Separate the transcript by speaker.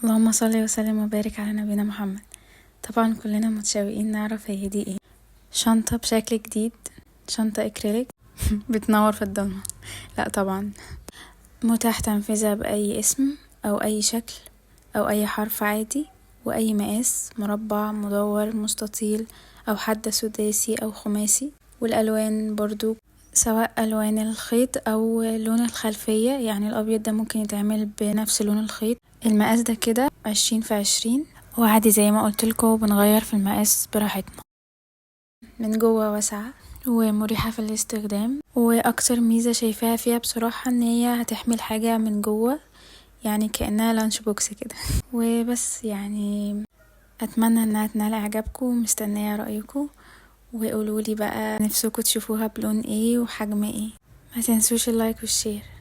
Speaker 1: اللهم صل وسلم وبارك على نبينا محمد. طبعا كلنا متشوقين نعرف هي دي ايه. شنطة بشكل جديد، شنطة اكريليك بتنور في الضلمة. لا طبعا متاح تنفيذها بأي اسم او اي شكل او اي حرف عادي واي مقاس، مربع، مدور، مستطيل، او حتى سداسي او خماسي. والالوان برضو سواء الوان الخيط او لون الخلفية، يعني الابيض ده ممكن يتعمل بنفس لون الخيط. المقاس ده كده 20 في 20، وعادي زي ما قلتلكوا بنغير في المقاس براحتنا. من جوه واسعة ومريحة في الاستخدام، واكتر ميزة شايفاها فيها بصراحة ان هي هتحمل حاجة من جوه، يعني كأنها lunch box كده. وبس اتمنى انها تنال اعجابكم، مستنية رأيكم، وقولولي بقى نفسكم تشوفوها بلون ايه وحجم ايه. ما تنسوش ال like وال share.